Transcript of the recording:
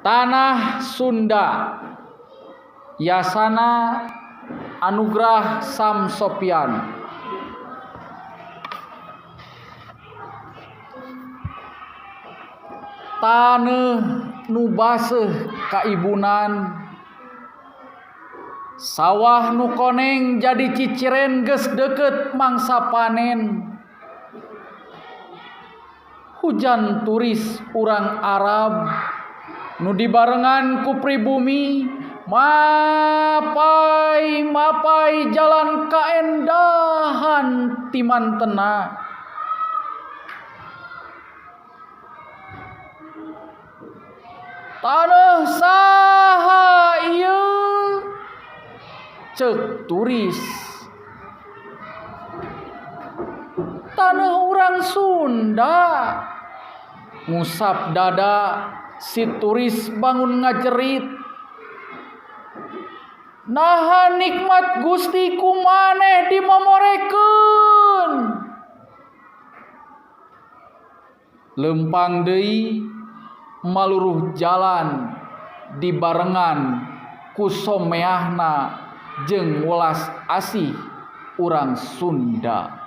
Tanah Sunda Yasana Anugrah Samsopian. Taneuh nu baseuh kaibunan, sawah nu koneng jadi ciciren geus deukeut mangsa panen. Hujan turis urang Arab nu dibarengan ku pribumi mapai mapai jalan kaendahan timantena. Taneuh saha ieu? Ceuk turis. Taneuh urang Sunda. Ngusap dada si turis bangun ngajerit. Naha nikmat Gusti ku maneh dimomorekeun. Lempang deui maluruh jalan dibarengan ku someahna jeung welas asih urang Sunda.